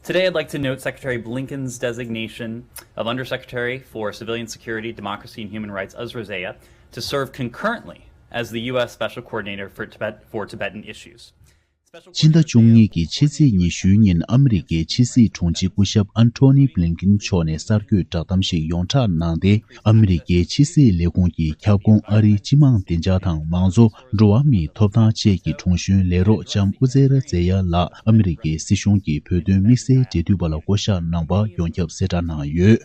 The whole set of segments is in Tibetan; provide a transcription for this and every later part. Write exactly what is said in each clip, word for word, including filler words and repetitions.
Today, I'd like to note Secretary Blinken's designation of Undersecretary for Civilian Security, Democracy, and Human Rights, Azra Zeya, to serve concurrently as the U S Special Coordinator for Tibet, for Tibetan Issues. སྤྱི་ཟླ་བཅུ་གཉིས་ཀྱི་ཕྱི་ཚེས་ཉི་ཤུའི་ཉིན་ཨ་མི་རི་ཀའི་ཕྱི་སྲིད་དྲུང་ཆེ་སྐུ་ཞབས་ཨན་ཐོ་ནི་བྷི་ལིན་ཀིན་མཆོག་ནས་གསར་འགོད་བསྒྲགས་གཏམ་ཞིག་ཡོངས་བསྒྲགས་གནང་སྟེ། ཨ་མི་རི་ཀའི་ཕྱི་སྲིད་ལས་ཁུངས་ཀྱི་ཁྱབ་ཁོངས་ཨ་རིའི་སྤྱི་དམངས་བདེ་འཇགས་དང་མང་གཙོ། འགྲོ་བ་མིའི་ཐོབ་ཐང་བཅས་ཀྱི་དྲུང་གཞོན་ལས་རོགས་ལྕམ་ཨུ་ཛེ་ར་ཛེ་ཡ་ལགས་ཨ་མི་རི་ཀའི་སྲིད་གཞུང་གི་བོད་དོན་དམིགས་བསལ་འབྲེལ་མཐུད་པ་ལ་བསྐོ་གཞག་གནང་བ་ཡོངས་ཁྱབ་གསལ་བསྒྲགས་གནང་ཡོད།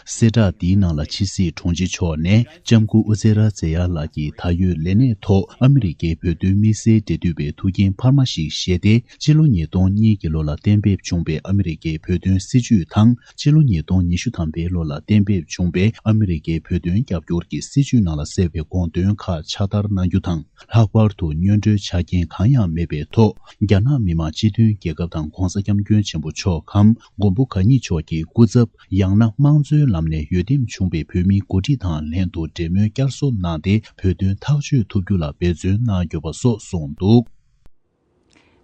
གསལ་བསྒྲགས་འདིའི་ནང་ལ་ཕྱི་སྲིད་དྲུང་ཆེ་མཆོག་ནས་ལྕམ་སྐུ་ཨུ་ཛེ་ར་ཛེ་ཡ་ལགས་ཀྱི་ད་ཡོད་ལས་གནས་ཐོག་ཨ་མི་རི་ཀའི་བོད་དོན་དམིགས་བསལ་འབྲེལ་མཐུད་པའི་ཐུགས་འགན་འཕར་མ་ཞིག་བཞེས་ཏེ། ཕྱི་ལོ་ཉིས་སྟོང་གཉིས་ཀྱི་ལོ་ལ་གཏན་འབེབས་བྱུང་བའི་ཨ་མི་རི་ཀའི་བོད་དོན་སྲིད་བྱུས་དང་། ཕྱི་ལོ་ཉིས་སྟོང་ཉི་ཤུ་ཐམ་པའི་ལོ་ལ་གཏན་འབེབས་བྱུང་བའི་ཨ་མི་རི་ཀའི་བོད་དོན་རྒྱབ་སྐྱོར་གྱི་སྲིད་བྱུས་ནང་ལ་གསལ་བའི་དགོངས་དོན་ཁག་ཕྱག་བསྟར་གནང་རྒྱུ་དང་། ལྷག་པར་དུ་སྔོན་འགྲོའི་ཆ་རྐྱེན་གང་ཡང་མེད་པའི་ཐོག་རྒྱ་ནག་མི་དམངས་སྤྱི་མཐུན་རྒྱལ་ཁབ་དང་༸གོང་ས་༸སྐྱབས་མགོན་ཆེན་པོ་མཆོག་གམ་མགོན་པོ་གང་ཉིད་མཆོག་གི་སྐུ་ཚབ། ཡང་ན་དམངས་གཙོའི་ལམ་ནས་འོས་འདེམས་བྱུང་བའི་བོད་མིའི་འགོ་ཁྲིད་དང་ལྷན་དུ་འབྲེལ་མོལ་བསྐྱར་གསོ་གནང་སྟེ། བོད་དོན་ཐག་གཅོད་ཐུབ་རྒྱུ་ལ་འབད་བརྩོན་གནང་དགོས་པ་སོགས་གསུངས་འདུག།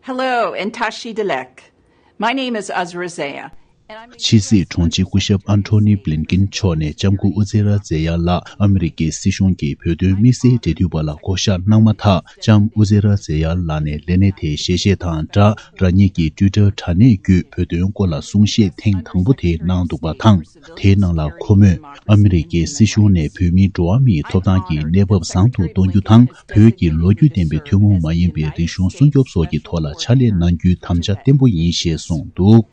Hello and Tashi Delek. My name is Azra Zeya, and I'm a ཕྱི་སྲིད་དྲུང་ཆེ་སྐུ་ཞབས་ཨན་ཐོ་ནི་བྷི་ལིན་ཀིན་མཆོག་ནས་ལྕམ་སྐུ་ཨུ་ཛེ་ར་ཛེ་ཡ་ལགས་ཨ་མི་རི་ཀའི་སྲིད་གཞུང་གི་བོད་དོན་དམིགས་བསལ་འབྲེལ་མཐུད་པ་ལ་བསྐོ་གཞག་གནང་མ་ཐག་ལྕམ་ཨུ་ཛེ་ར་ཛེ་ཡ་ལགས་ནས་ལས་གནས་དེ་ཞལ་བཞེས་དང་སྦྲགས། རང་ཉིད་ཀྱི་ཊུའི་ཊར་དྲ་གནས་བརྒྱུད་བོད་དོན་སྐོར་ལ་གསུང་བཤད་ཐེངས་དང་པོ་དེ་གནང་འདུག་པ་དང་། དེའི་ནང་ལ་ཁོ་མོས་ཨ་མི་རི་ཀའི་སྲིད་གཞུང་ནས་བོད་མིའི་འགྲོ་བ་མིའི་ཐོབ་ཐང་གི་གནས་བབ་བཟང་དུ་གཏོང་རྒྱུ་དང་། བོད་ཀྱི་ལོ་རྒྱུས་ལྡན་པའི་ཐུན་མོང་མ་ཡིན་པའི་རིག་གཞུང་སྲུང་སྐྱོབ་སོགས་ཀྱི་ཐོག་ལ་ཕྱག་ལས་གནང་རྒྱུའི་དམ་བཅའ་བརྟན་པོ་ཡིན་ཞེས་གསུངས་འདུག།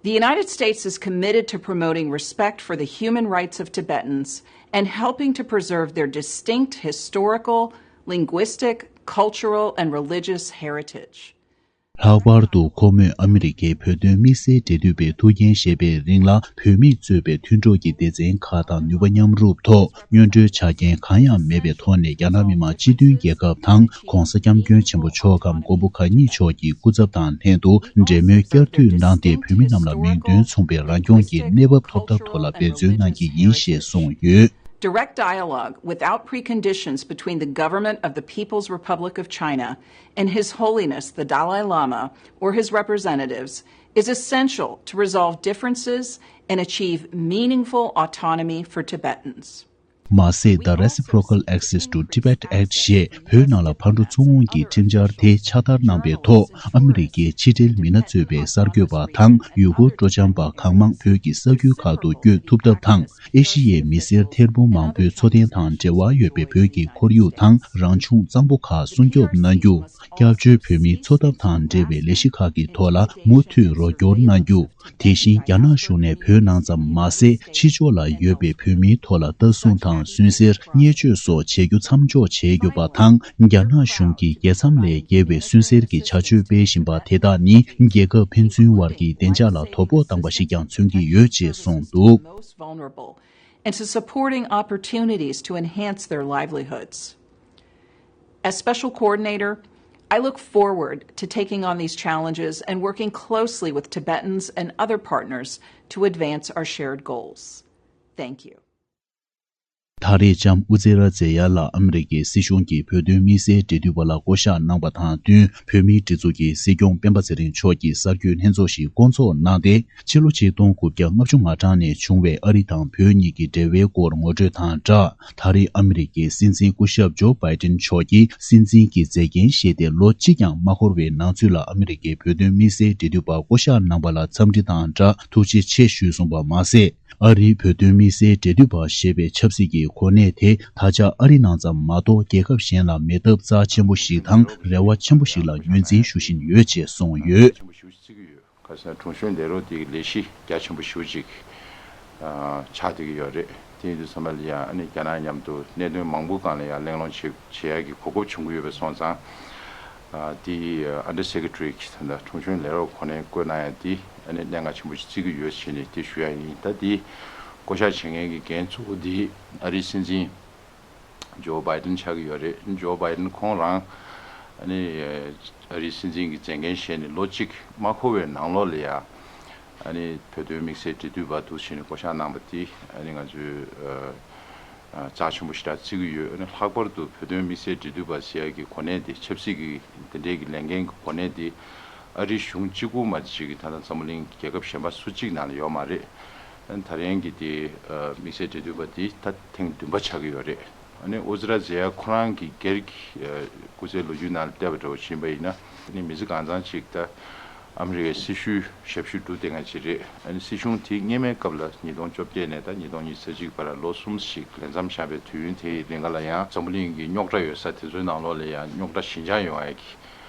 The United States is committed to promoting respect for the human rights of Tibetans and helping to preserve their distinct historical, linguistic, cultural, and religious heritage. ལྷག་པར་དུ་ཁོ་མོས་ཨ་མི་རི་ཀའི་བོད་དོན་དམིགས་བསལ་འབྲེལ་མཐུད་པའི་ཐུགས་འགན་བཞེས་པའི་རིང་ལ། བོད་མིས་གཙོས་པའི་མཐུན་གྲོགས་ཀྱི་སྡེ་ཚན་ཁག་དང་ནུས་པ་མཉམ་རུབ་ཐོག་སྔོན་འགྲོའི་ཆ་རྐྱེན་གང་ཡང་མེད་པའི་ཐོག་ནས་རྒྱ་ནག་མི་དམངས་སྤྱི་མཐུན་རྒྱལ་ཁབ་དང་༸གོང་ས་༸སྐྱབས་མགོན་ཆེན་པོ་མཆོག་གམ་མགོན་པོ་གང་ཉིད་མཆོག་གི་སྐུ་ཚབ་དང་ལྷན་དུ་འབྲེལ་མོལ་བསྐྱར་མཐུད་གནང་སྟེ། བོད་མི་རྣམས་ལ་མིང་དོན་མཚུངས་པའི་རང་སྐྱོང་གི་གནས་བབ་ཐོབ་ཐབས་ཐོག་ལ་འབད་བརྩོན་གནང་གི་ཡིན་ཞེས་གསུངས་ཡོད། Direct dialogue without preconditions between the government of the People's Republic of China and His Holiness the Dalai Lama or his representatives is essential to resolve differences and achieve meaningful autonomy for Tibetans. མ་ཟད། The Reciprocal Access to Tibet Act ཞེས་བོད་ནང་ལ་ཕར་འགྲོ་ཚུར་འོང་གི་ཁྲིམས་འཆར་དེ་ཕྱག་བསྟར་གནང་པའི་ཐོག་ཨ་མི་རི་ཀའི་ཕྱི་འབྲེལ་མི་སྣ་གཙོས་པའི་གསར་འགོད་པ་དང་ཡུ་གུར་སྤྲོ་འཆམ་པ་གང་མང་བོད་ཀྱི་ས་ཁུལ་ཁག་ཏུ་བསྐྱོད་ཐུབ་ཐབས་དང་། ཨེ་ཤི་ཡའི་མི་སེར་ཐེར་འབུམ་མང་པོའི་འཚོ་རྟེན་དང་འབྲེལ་བ་ཡོད་པའི་བོད་ཀྱི་ཁོར་ཡུག་དང་རང་བྱུང་གཙང་པོ་ཁག་སྲུང་སྐྱོབ་གནང་རྒྱུ། སྐྱབས་བཅོལ་བོད་མིའི་འཚོ་ཐབས་དང་འབྲེལ་བའི་ལས་གཞི་ཁག་གི་ཐོག་ལ་མུ་མཐུད་རོགས་སྐྱོར་གནང་རྒྱུ། དེ་བཞིན་རྒྱ་ནག་གཞུང་ནས་བོད་ནང་ཙམ་མ་ཟད། ཕྱི་ཕྱོགས་ལ་ཡོད་པའི་བོད་མིའི་ཐོག་ལ་ལྟ་སྲུང་དང་སུན་གཙེར། བརྙས་བཅོས་སོགས་བྱེད་རྒྱུ་མཚམས་འཇོག་བྱེད་དགོས་པ་དང་། རྒྱ་ནག་གཞུང་གིས་རྒྱལ་མཚམས་ལས་བརྒལ་བའི་སུན་གཙེར་གྱི་བྱ་སྤྱོད་སྤེལ་བཞིན་པ་དེ་དག་ནི། རྒྱལ་ཁབ་ཕན་ཚུན་དབར་གྱི་བདེ་འཇགས་ལ་དོ་ཕོག་བཏང་པ་ཞིག་ཀྱང་མཚོན་གྱི་ཡོད་ཅེས་གསུངས་འདུག། Most vulnerable, and to supporting opportunities to enhance their livelihoods. As Special Coordinator, I look forward to taking on these challenges and working closely with Tibetans and other partners to advance our shared goals. Thank you. ད་རེས་ལྕམ་ཨུ་ཛེ་ར་ཛེ་ཡ་ལགས་ཨ་མི་རི་ཀའི་སྲིད་གཞུང་གི་བོད་དོན་དམིགས་བསལ་འབྲེལ་མཐུད་པ་ལ་བསྐོ་གཞག་གནང་བ་དང་བསྟུན། བོད་མིའི་སྒྲིག་འཛུགས་ཀྱི་སྲིད་སྐྱོང་སྤེན་པ་ཚེ་རིང་མཆོག་གིས་གསར་འགོད་ལྷན་ཚོགས་ཤིག་བསྐོང་ཚོགས་གནང་སྟེ། ཕྱི་ལོ་ཆིག་སྟོང་དགུ་བརྒྱ་ལྔ་བཅུ་ང་གྲངས་ནས་བྱུང་བའི་ཨ་རི་དང་བོད་གཉིས་ཀྱི་འབྲེལ་བའི་སྐོར་ངོ་སྤྲོད་དང་སྦྲགས། ད་རེས་ཨ་མི་རི་ཀའི་སྲིད་འཛིན་སྐུ་ཞབས་ཇོ་བྷའི་ཏིན་མཆོག་གིས་སྲིད་འཛིན་གྱི་མཛད་འགན་བཞེས་ཏེ་ལོ་གཅིག་ཀྱང་མ་འཁོར་བའི་ནང་ཚུད་ལ། ཨ་མི་རི་ཀའི་བོད་དོན་དམིགས་བསལ་འབྲེལ་མཐུད་པ་བསྐོ་གཞག་གནང་པ་ལ་འཚམས་འདྲི་དང་སྦྲགས་ཐུགས་རྗེ་ཆེ་ཞུས་གསུངས་པ་མ་ཟད། ཨ་རིའི་བོད་དོན་དམིགས་བསལ་འབྲེལ་མཐུད་པ་ཞེས་པའི་ཆབ་སྲིད་ཀྱི་གོ་གནས་དེ་ད་ཆ་ཨ་རི་ནང་ཙམ་མ་གཏོགས་རྒྱལ་ཁབ་གཞན་ལ་མེད་སྟབས་རྩ་ཆེན་པོ་ཞིག་དང་རེ་བ་ཆེན་པོ་ཞིག་ལ་ངོས་འཛིན་ཞུ་བཞིན་ཡོད་ཅེས་གསུངས་ཡོད། ཆེན་པོ་ཞེ་པོ་ཅིག་བརྩི་གི་ཡོད། ཁ་སང་དྲུང་གཞོན་ལས་རོགས་དེ་གི་ལས་གཞི་རྒྱ་ཆེན་པོ་ཞེ་པོ་ཅིག་ཨ་ཆགས་བསྡད་ཀྱི་ཡོད་རེད། དེ་ཡིན་དུས་ཙམ་པ་ལ་ཡང་ཨ་ནི་རྒྱ་ནག་མཉམ་དུ་གནད་དོན་མང་པོ་སྒང་ལ་ཡང་གླེང་སློང་བྱེད་བྱེད་ཡག་གི་གོ་སྐབས་བྱུང་གི་ཡོད་པ་སོང་ཙང་། ཨ་དེ་ཨ་འདྲ་སེ་ཀེ་ཊ་རི་གི་ད་ལྟ་དྲུང་གཞོན་ལས་རོགས་གོ་གནས་བསྐོས་གནང་ཡ་དེ་ཨ་ནི་གནད་འགག་ཆེན་པོ་ཞིག་བརྩི་གི་ཡོད་ཟེར་ནས་དེ་ཞུ་ཡ་ཡིན། ད་དེ་བསྐོ་གཞག་བྱེད་མཁན་གྱི་འགན་གཙོ་བོ་དེ་ཨ་རིའི་སྲིད་འཛིན་ཇོ་བྷའི་ཏིན་ཆགས་ཀྱི་ཡོད་རེད། ཇོ་བྷའི་ཏིན་ཁོང་རང་ཨ་ནི་ཨ་རིའི་སྲིད་འཛིན་གྱི་མཛད་འགན་བཞེས་ནས་ལོ་གཅིག་མ་འཁོར་བའི་ནང་ལོགས་ལ་ཡ་ཨ་ནི་བོད་དོན་དམིགས་བསལ་འབྲེལ་མཐུད་པ་འདུག་ཟེར་ནས་བསྐོ་གཞག་གནང་པ་དེ་ཨ་ནི་ང་ཚོས་ཨ། རྩ་ཆེན་པོ་ཞེ་དྲག་བརྩི་གི་ཡོད། ཨ་ནི་ལྷག་པར་དུ་བོད་དོན་དམིགས་བསལ་འབྲེལ་མཐུད་པ་ཟེར་ཡག་གི་གོ་གནས་དེ་ཆབ་སྲིད་ཀྱི་དེ་འདྲའི་གི་ལས་འགན་གྱི་གོ་གནས་དེ་ ཨ་རིའི་གཞུང་གཅིག་པུ་མ་གཏོགས་ཅིག་གིས་ད་ལྟ་འཛམ་བུ་གླིང་རྒྱལ་ཁབ་གཞན་པ་སུ་གཅིག་ནང་ལ་ཡོད་མ་རེད། ཨ་ནི་ད་རིང་གི་དེ་ཨ་དམིགས་བསལ་འབྲེལ་མཐུད་པ་དེ་ད་ཐེངས་བདུན་པ་ཆགས་ཀྱི་ཡོད་རེད། ཨ་ནི་ཨུ་ཛི་ར་ཛེ་ཡ་ཁོ་རང་གི་སྒེར་གྱི་ཨ་སྐུ་ཚེའི་ལོ་རྒྱུས་ནང་ལ་བལྟས་པ་འདྲ་བོ་ཕྱིན་པ་ཡིན་ན། ཨ་ནི་མི་ཚེ་གང་ཚང་ཅིག་ད་ཨ་མི་རི་ཀའི་སྲི་ཞུའི་ཞབས་ཞུ་སྒྲུབ་བསྡད་མཁན་ཅིག་རེད། ཨ་ནི་སྲིད་གཞུང་དེ་སྔོན་མའི་སྐབས་ལ་ཉིས་སྟོང་བཅོ་བརྒྱད་ནས་ད་ཉིས་སྟོང་ཉི་ཤུ་རྩ་གཅིག་བར་ལ་ལོ་གསུམ་ཞིག་ལས་མཚམས་བཞག་པའི་དུས་ཡུན་དེའི་རིང་ག་ལ་ཡང་འཛམ་བུ་གླིང་གི་རྙོག་དྲ་ཡོད་ས་དེ་ཚོའི་ནང་ལོགས་ལ་ཡང་རྙོག་དྲ་ཞི་འཇགས་ཡོང་ཡ་གི་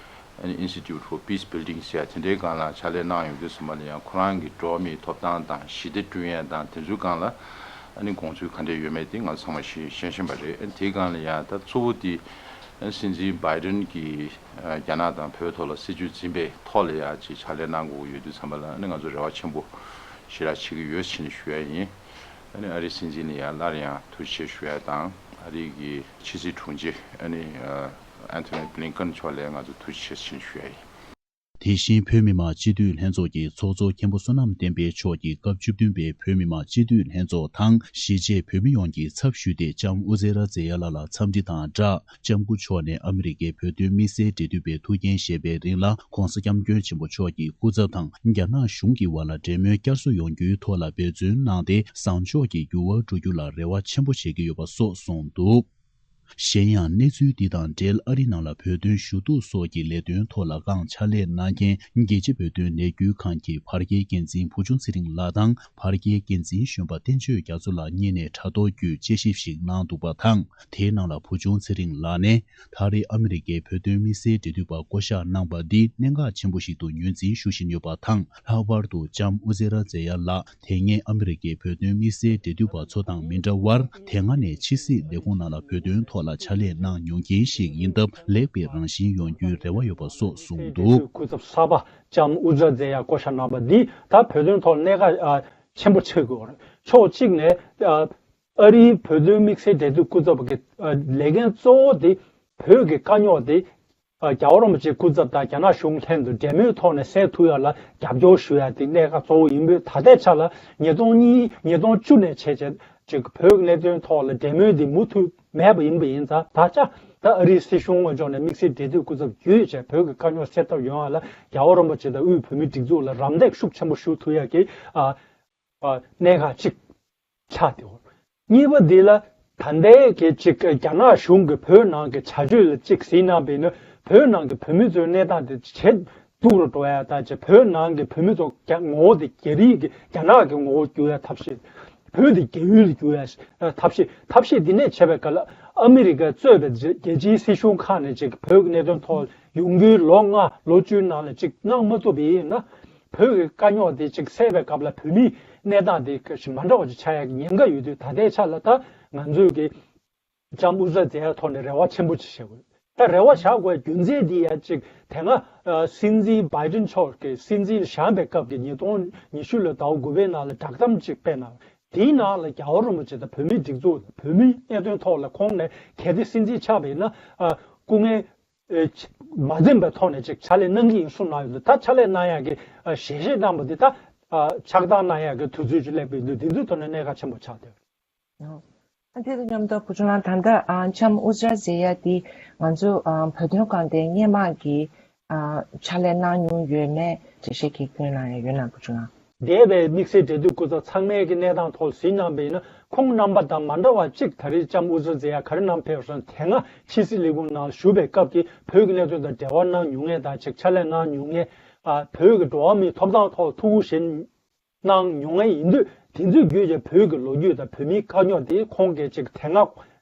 ཨ་ནི་Institute for Peace Building ཟེར་ཡ་དེ་འདྲའི་སྒང་ལ་ཕྱག་ལས་གནང་ཡོང་དུས་ཙམ་པ་ལ་ཡང་ཁོ་རང་གི་འགྲོ་བ་མིའི་ཐོབ་ཐང་དང་ཞི་བདེ་བསྐྲུན་ཡ་དང་དེ་ཚོའི་སྒང་ལ་ཨ་ནི་དགོངས་ཚུལ་ག་འདྲ་ཡོད་མེད་དེ་ང་ཚོ་ཚང་མ་ཤེས་ཤེས་བཞིན་པ་རེད། ཨ་ནི་དེའི་སྒང་ལ་ཡང་ད་གཙོ་བོ་དེ་ཨ་ནི་སྲིད་འཛིན་བྷའི་ཌེན་གྱིས་ཨ་རྒྱ་ནག་དང་བོད་ཐོག་ལ་སྲིད་ཇུས་འཛིན་པའི་ཐོག་ལ་ཡང་ཅིག་ཕྱག་ལས་གནང་དགོས་ཀྱི་ཡོད་དུས་ཙམ་པ་ལ་ཨ་ནི་ང་ཚོ་རེ་བ་ཆེན་པོ་ཞེ་དྲག་བྱེད་ཀྱི་ཡོད་ཟེར་ནས་ཞུ་ཡ་ཡིན། ཨ་ནི་ཨ་རིའི་སྲིད་འཛིན་ལ་ཡང་སླར་ཡང་ཐུགས་རྗེ་ཆེ་ཞུ་ཡ་དང་ཨ་རིའི་གི་ཕྱི་སྲིད་དྲུང་ཆེ་ཨ་ནི་ཨ་ཨན་ཐོ་ནི་བྷི་ལིན་ཀན་མཆོག་ལ་ང་ཚོ་ཐུགས་རྗེ་ཆེ་ཞུ་ཡ་ཡིན། དེ་བཞིན་བོད་མི་མང་སྤྱི་འཐུས་ལྷན་ཚོགས་ཀྱི་ཚོགས་གཙོ་མཁན་པོ་བསོད་ནམས་བསྟན་འཕེལ་མཆོག་གིས་སྐབས་བཅུ་བདུན་པའི་བོད་མི་མང་སྤྱི་འཐུས་ལྷན་ཚོགས་དང་གཞིས་བྱེས་བོད་མི་ཡོངས་ཀྱི་ཚབ་ཞུས་ཏེ་ལྕམ་ཨུ་ཛེ་ར་ཛེ་ཡ་ལགས་ལ་འཚམས་འདྲི་དང་སྦྲགས། ལྕམ་སྐུ་མཆོག་ནས་ཨ་མི་རི་ཀའི་བོད་དོན་དམིགས་བསལ་འབྲེལ་མཐུད་པའི་ཐུགས་འགན་བཞེས་པའི་རིང་ལ་༸གོང་ས་༸སྐྱབས་མགོན་ཆེན་པོ་མཆོག་གི་སྐུ་ཚབ་དང་རྒྱ་ནག་གཞུང་གི་བར་ལ་འབྲེལ་མོལ་བསྐྱར་གསོ་ཡོང་རྒྱུའི་ཐོག་ལ་འབད་བརྩོན་གནང་སྟེ་བཟང་ཕྱོགས་ཀྱི་འགྱུར་བ་འགྲོ་རྒྱུ་ལ་རེ་བ་ཆེན་པོ་བྱེད་ཀྱི་ཡོད་པ་སོགས་གསུངས་འདུག། གཞན་ཡང་གནས་ཚུལ་འདི་དང་འབྲེལ་ཨ་རི་ནང་ལ་བོད་དོན་ཞུ་གཏུག་སོགས་ཀྱི་ལས་དོན་ཐོག་ལ་དགོངས་ཕྱག་ལས་གནང་མཁན་རྒྱལ་སྤྱི་བོད་དོན་ལས་འགུལ་ཁང་གི་བར་བརྒལ་འགན་འཛིན་བུ་ཆུང་ཚེ་རིང་ལགས་དང་བར་བརྒལ་འགན་འཛིན་གཞོན་པ་བསྟན་ཆོས་རྒྱ་མཚོ་ལགས་གཉིས་ནས་དྲ་ཐོག་བརྒྱུད་དཔྱད་ཞིབ་ཞིག་གནང་འདུག་པ་དང་། དེའི་ནང་ལ་བུ་ཆུང་ཚེ་རིང་ལགས་ནས་ད་རེས་ཨ་མི་རི་ཀའི་བོད་དོན་དམིགས་བསལ་འབྲེལ་མཐུད་པ་བསྐོ་གཞག་གནང་པ་འདི་གནད་འགག་ཆེན་པོ་ཞིག་ཏུ་ངོས་འཛིན་ཞུ་བཞིན་ཡོད་པ་དང་། ལྷག་པར་དུ་ལྕམ་ཨུ་ཛེ་ར་ཛེ་ཡ་ལགས་དེ་སྔའི་ཨ་མི་རི་ཀའི་བོད་དོན་དམིགས་བསལ་འབྲེལ་མཐུད་པ་ཚོ་དང་མི་འདྲ་བར། དེ་སྔ་ནས་ཕྱི་སྲིད་ལས་ཁུངས་ནང་ལ་བོད་དོན་ཐོག་ལ་ཕྱག་ལས་གནང་མྱོང་མཁན་ཞིག་ཡིན་སྟབས་ལེགས་པའི་རང་བཞིན་ཡོང་རྒྱུའི་རེ་བ་ཡོད་པ་སོགས་གསུངས་འདུག། སྐུ་ཚབ་གསར་པ་ལྕམ་ཨུ་ཛེ་ར་ཛེ་ཡ་བསྐོ་བཞག་གནང་པ་འདིས་ད་བོད་དོན་ཐོག་གནད་འགག་ཨ་ཆེན་པོ་ཆགས་ཀྱི་ཡོད་རེད། ཕྱོགས་གཅིག་ནས་ཨ་ཨ་རིའི་བོད་དོན་དམིགས་བསལ་འབྲེལ་མཐུད་སྐུ་ཚབ་ཀྱི་ཨ་ལས་འགན་གཙོ་བོ་དེ་བོད་ཀྱི་དཀའ་རྙོག་དེ་ཨ་རྒྱལ་བ་རིན་པོ་ཆེའི་སྐུ་ཚབ་དང་རྒྱ་ནག་གཞུང་ལྷན་དུ་འབྲེལ་མོལ་ཐོག་ནས་སེལ་ཐུབ་ཡ་ལ་རྒྱབ་སྐྱོར་ཞུ་ཡ་དེ་གནད་འགག་གཙོ་བོ་ཡིན་པས། ད་ལྟའི་ཆ་ལ་ཉིས་སྟོང་གཉིས་ཉིས་སྟོང་བཅུ་ནས་བྱས་བྱས་ཅིག་བོད་ཀྱི་གནད་དོན་ཐོག་ལ་འབྲེལ་མོལ་འདི་མུ་མཐུད་མེད་པ་ཡིན་པ་ཡིན་ཙང་། ད་ཆ་ད་ཨ་རིའི་སྲིད་གཞུང་དབུས་ཕྱོགས་ནས་དམིགས་བསལ་འབྲེལ་མཐུད་སྐུ་ཚབ་བརྒྱུད་བྱས་བོད་ཀྱི་དཀའ་རྙོག་སེལ་ཐབས་ཡོང་ཡ་ལ་རྒྱལ་བ་རིན་པོ་ཆེ་དང་དབུས་བོད་མིའི་སྒྲིག་འཛུགས་ལ་རམ་འདེགས་ཤུགས་ཆེན་པོ་ཞུ་ཐུབ་ཡ་གི་ཨ་ཨ་གནད་འགག་ཅིག་ཆགས་ཏེ། གཉིས་པ་འདི་ལ་ད་ལྟའི་གི་ཅིག་རྒྱ་ནག་གཞུང་གིས་བོད་ནང་གི་བྱ་སྤྱོད་ལ་ཅིག་གཟིགས་གནང་བས་ན། བོད་ནང་གི་བོད་མི་ཚོའི་གནས་སྟངས་དེ་ཇེ་སྡུག་རུ་འགྲོ་ཡ་དང་། ཅིག་བོད་ནང་གི་བོད་མི་ཚོ་རྒྱ་ངོ་བོ་དེ་རྒྱ་རིགས་ཀྱི་རྒྱ་ནག་གི་ངོ་བོ་འགྱུར་ཡ་ཐབས་ཤེས། བོད་དེ་རྒྱ་ཡུལ་དུ་འགྱུར་ཡ་ཐབས་ཤེས། ཐབས་ཤེས་འདི་ནས་བྱས་པའི་སྐབས་ལ་ཨ་མི་རི་ཀས་གཙོས་པའི་རྒྱལ་སྤྱིའི་སྲིད་གཞུང་ཁག་ནས་ཅིག་བོད་ཀྱི་གནད་དོན་ཐོག་ཡོང་རྒྱུའི་ལོ་ལྔ་ལོ་བཅུའི་ནང་ལ་ཅིག་གནང་མ་ཐུབ་པ་ཡིན་ན། བོད་ཀྱི་དཀའ་རྙོག་དེ་ཅིག་སེལ་བའི་སྐབས་ལ་བོད་མིའི་གནས་སྟངས་དེ་ཞིག་མ་འདྲ་བ་ཅིག་ཆགས་ཡག་གི་ཉེན་ཁ་ཡོད་དུས། ད་ལྟའི་ཆ་ལ་ད་ང་ཚོས་ཀྱི་ལྕམ་ཨུ་ཛེ་ར་ཛེ་ཡའི་ཐོག་ནས་རེ་བ་ཆེན་པོ་ཅིག་བཞག་དགོས། ད་རེ་བ་བཞག་དགོས་རྒྱུ་མཚན་འདི་ཡང་ཅིག་དེ་སྔ་ཨ་སྲིད་འཛིན་བྷའི་ཌེན་མཆོག་གིས་སྲིད་འཛིན་བཞེངས་པའི་སྐབས་ཀྱི་ཉིས་སྟོང་ཉི་ཤུ་ལོའི་ཟླ་བ་དགུ་པའི་ནང་ལ་བསྒྲགས་གཏམ་ཅིག་སྤེལ་གནང་། དེའི་ནང་ལ་རྒྱལ་བ་རིན་པོ་ཆེ་དང་བོད་མིའི་སྒྲིག་འཛུགས་བོད་མིའི་གནད་དོན་ཐོག་ལ་ཁོང་ནས་གལ་ཏེ་སྲིད་འཛིན་ཆགས་པ་ཡིན་ན་ཨ་སྐུ་ངལ་ཨེ་མ་འཛེམས་པའི་ཐོག་ནས་ཅིག་ཕྱག་ལས་གནང་གི་ཡིན་གསུངས་གནང་ཡོད་འདུག། ད་ཕྱག་ལས་གནང་ཡག་གི་ཨ་ཞལ་བཞེས་གནང་པ་འདི་ད་ཨ་ཕྱག་བཏང་གནང་ཡག་གི་དུས་ཚོད་ཅིག་སླེབས་པ་ཡིན་དུས། འདི་ཚོའི་ཐོག་ནས་གནད་འགག་ཆེན་པོ་ཆགས་བསྡད། ཨ་དེ་དང་མཉམ་དུ་བུ་ཆུང་ལགས། ད་ལྟ་ཨ་ལྕམ་ཨུ་ཛེ་ར་ཛེ་ཡ་འདི་ང་ཚོ་ཨ་བོད་དོན་སྒང་དེ་སྔོན་མ་གི་ཨ་ཕྱག་ལས་གནང་མྱོང་ཡོད་མེད་འགྲེལ་བཤད་ཀྱི་སྐྱོན་གནང་ཡ་ཡོད་ན་བུ་ཆུང་ལགས། འདས་པའི་དམིགས་བསལ་འབྲེལ་མཐུད་སྐུ་ཚབ་ཚང་མའི་གི་གནས་སྟངས་ཐོག་གཟིགས་གནང་བ་ཡིན་ན། ཁོང་རྣམ་པ་དང་མ་འདྲ་བ་གཅིག་ད་རེས་ལྕམ་ཨུ་ཛེ་ར་ཛེ་ཡ་ག་རེ་གནང་ཕེབས་སོང་། དེ་སྔ་ཕྱི་སྲིད་ལས་ཁུངས་ནང་བཞུགས་པའི་སྐབས་ཀྱི་བོད་ཀྱི་གནད་དོན་དང་འབྲེལ་བ་གནང་མྱོང་མཁན་དང་ཅིག་ཕྱག་ལས་གནང་མྱོང་མཁན། ཨ་བོད་ཀྱི་འགྲོ་བ་མིའི་ཐོབ་ཐང་ཐོག་ཐུགས་ཁུར་བཞེས་གནང་མྱོང་མཁན་ཡིན་དུས། དེ་ཚོའི་བརྒྱུད་ཀྱི་བོད་ཀྱི་ལོ་རྒྱུས་དང་བོད་མིའི་དཀའ་རྙོག་དེ་ཁོང་གིས་ཅིག་དེ་སྔ་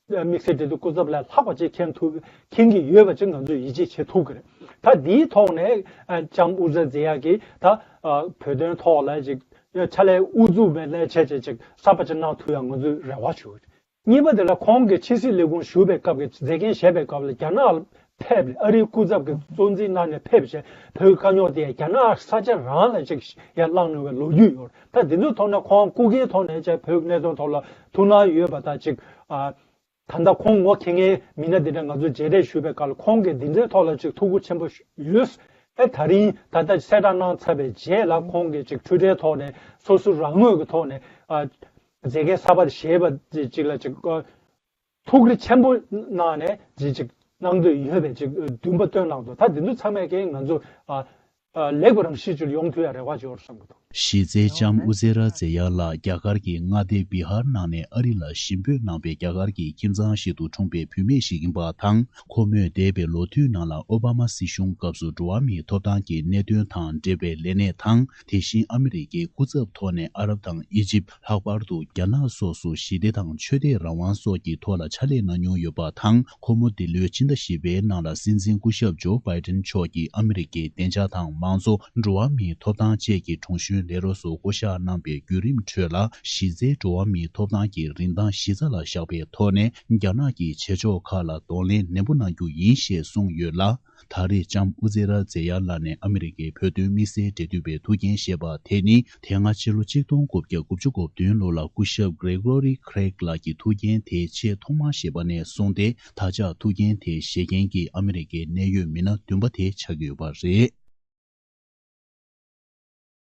དམིགས་བསལ་འབྲེལ་མཐུད་སྐུ་ཚབ་ལས་ལྷག་པ་ཅིག་མཁྱེན་ཐུབ། མཁྱེན་གྱི་ཡོད་པ་ཅིག་ང་ཚོས་ཡིད་ཆེས་བྱེད་ཐུབ་ཀྱི་རེད། ད་འདིའི་ཐོག་ནས་ཨ་ལྕམ་ཨུ་ཛེ་ར་ཛེ་ཡ་གིས་ད་ཨ་བོད་དོན་ཐོག་ལ་ཅིག་ཕྱག་ལས་དབུ་འཛུགས་པའི་ལས་བྱས་བྱས་ཅིག་གསར་པ་ཅིག་གནང་ཐུབ་ཡ་ང་ཚོས་རེ་བ་ཞུ། གཉིས་པ་དེ་ལ་ཁོང་གིས་ཕྱི་སྲིད་ལས་ཁུངས་བཞུགས་པའི་སྐབས་ཀྱི་མཛད་འགན་བཞེས་པའི་སྐབས་ལ་རྒྱ་ནག་ལ་ཕེབས་ནས། ཨ་རིའི་སྐུ་ཚབ་ཀྱི་གཙོ་འཛིན་གནང་ནས་ཕེབས་བྱས་བོད་ཀྱི་དཀའ་རྙོག་དེ་རྒྱ་ནག་ས་ཆ་རང་ལ་ཅིག་ཡར་བསླངས་གནང་བའི་ལོ་རྒྱུས་ཡོད། ད་དེ་ཚོའི་ཐོག་ནས་ཁོང་སྐུ་སྒེར་ཐོག་ནས་ཅིག་བོད་ཀྱི་གནད་དོན་ཐོག་ལ་ཐུགས་སྣང་ཡོད་པ་དང་ཅིག་ཨ། ད་ལྟ་ཁོང་ངོ་མཁྱེན་མཁན་མི་སྣ་འདི་འདྲ་ང་ཚོས་མཇལ་འཕྲད་ཞུས་པའི་སྐབས་ལ་ཁོང་གིས་འདི་འདྲའི་ཐོག་ལ་ཅིག་ཐུགས་ཁུར་ཆེན་པོ་ཡོད། ཨེ་ད་རིང་ད་ལྟ་གསལ་བསྒྲགས་གནང་ཚར་བའི་རྗེས་ལ་ཁོང་གིས་ཅིག་འཕྲུལ་རིག་ཐོག་ནས་སོ་སོ་རང་ངོས་ཀྱི་ཐོག་ནས་ཨ་མཛད་འགན་གསར་པ་བཞེས་པ་ཅིག་ལ་ཅིག་ཨ་ཐུགས་རེ་ཆེན་པོ་གནང་ནས་ཅིག་ཅིག་གནང་འདོད་ཡོད་པའི་ཅིག་འདུན་པ་བཏོན་གནང་འདུག། ད་འདི་ཚོ་ཚང་མས་ཀྱང་ང་ཚོ་ཨ་ ལེགས་པ་རང་བཞིན་ཅིག་ཡོང་ཐུབ་ཡ་རེ་བ་ཅིག་ཡོད་བསམ་གྱི་འདུག། གཞི་རྩའི་ལྕམ་ཨུ་ཛེ་ར་ཛེ་ཡ་ལགས་རྒྱ་གར་གྱི་མངའ་སྡེ་བི་ཧར་ནང་ནས་ཨ་རི་ལ་ཞིང་འབོད་གནང་པའི་རྒྱ་གར་གྱི་ཁྱིམ་ཚང་ཞིག་ཏུ་འཁྲུངས་པའི་བུད་མེད་ཞིག་ཡིན་པ་དང་། ཁོ་མོས་འདས་པའི་ལོ་དུས་ནང་ལ་ཨོ་བྷ་མ་སྲིད་གཞུང་སྐབས་སུ་འགྲོ་བ་མིའི་ཐོབ་ཐང་གི་གནད་དོན་དང་འབྲེལ་བའི་ལས་གནས་དང་། དེ་བཞིན་ཨ་མི་རི་ཀའི་སྐུ་ཚབ་ཐོག་ནས་ཨ་རབ་དང་ཨི་ཇིབ། ལྷག་པར་དུ་རྒྱ་ནག་སོགས་སུ་ཞི་བདེ་དང་ཆོས་དད་རང་དབང་སོགས་ཀྱི་ཐོག་ལ་ཕྱག་ལས་གནང་མྱོང་ཡོད་པ་དང་། ཁོ་མོ་འདི་ལོའི་ཕྱི་ཟླ་བཞི་པའི་ནང་ལ་སྲིད་འཛིན་སྐུ་ཞབས་ཇོ་བྷའི་ཏིན་མཆོག་གིས་ཨ་མི་རི་ཀའི་བདེ་འཇགས་དང་མང་གཙོ། འགྲོ་བ་མིའི་ཐོབ་ཐང་བཅས་ཀྱི་དྲུང་གཞོན་ལས་རོགས་སུ་བསྐོ་གཞག་གནང་པའི་བརྒྱུད་རིམ་ཁྲོད་ལ། གཞི་རྩའི་འགྲོ་བ་མིའི་ཐོབ་ཐང་གི་རིན་ཐང་གཞི་རྩ་ལ་བཞག་པའི་ཐོག་ནས། རྒྱ་ནག་གི་བྱེད་ཕྱོགས་ཁག་ལ་གདོང་ལེན་ནན་པོ་གནང་རྒྱུ་ཡིན་ཞེས་གསུངས་ཡོད་ལ། ད་རེས་ལྕམ་ཨུ་ཛེ་ར་ཛེ་ཡ་ལགས་ནས་ཨ་མི་རི་ཀའི་བོད་དོན་དམིགས་བསལ་འབྲེལ་མཐུད་པའི་ཐུགས་འགན་བཞེས་པ་དེ་ནི། དེ་སྔ་ཕྱི་ལོ་གཅིག་སྟོང་དགུ་བརྒྱ་དགུ་བཅུ་གོ་བདུན་ལོ་ལ་སྐུ་ཞབས་གྷི་རེ་གྷོ་རི་ཁྲེག་ལགས་ཀྱིས་ཐུགས་འགན་དེ་ཆེས་ཐོག་མར་བཞེས་པ་ནས་བཟུང་སྟེ། ད་ཆ་ཐུགས་འགན་དེ་བཞེས་མཁན་གྱི་ཨ་མི་རི་ཀའི་གནད་ཡོད་མི་སྣ་བདུན་པ་དེ་ཆགས་ཀྱི་ཡོད་པ་རེད།